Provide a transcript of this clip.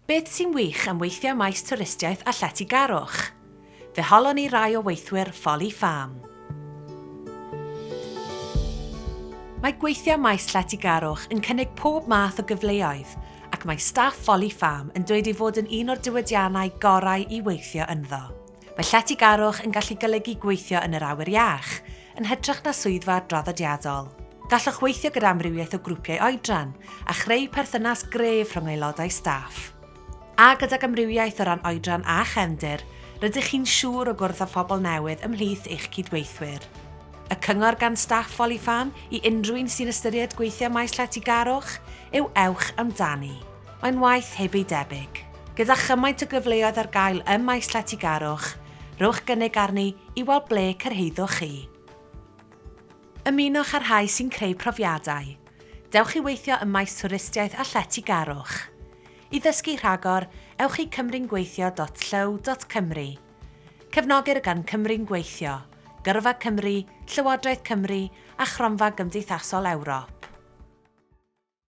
Beth sy'n wych am weithio ym maes twristiaeth a lletygarwch? Fe holon ni rai o weithwyr Folly Farm. Mae gweithio ym maes lletygarwch yn cynnig pob math o gyfleoedd ac mae staff Folly Farm yn dweud ei fod yn un o'r diwydiannau gorau i weithio ynddo. Mae lletygarwch yn gallu golygu gweithio yn yr awyr iach, yn hytrach na swyddfa draddodiadol. Gallwch weithio gyda amrywiaeth o grwpiau oedran, a chreu perthynas gref rhwng aelodau staff. A gydag amrywiaeth o ran oedran a chefndir, rydych chi'n siŵr o gwrdd â phobl newydd ymhlith eich cydweithwyr. Y cyngor gan staff Folly Farm i unrhyw un sy'n ystyried gweithio ym maes lletygarwch yw ewch amdani. Mae'n waith heb ei debyg. Gyda chymaint o gyfleoedd ar gael ym maes lletygarwch, rhowch gynnig arni i weld ble cyrhaeddwch chi. Ymunwch â'r rhai sy'n creu profiadau. Dewch i weithio ym maes twristiaeth a lletygarwch. I ddysgu rhagor, ewch i cymru'ngweithio.llyw.cymru. Cefnogir gan Cymru'n Gweithio, Gyrfa Cymru, Llywodraeth Cymru a Chronfa Gymdeithasol Ewrop.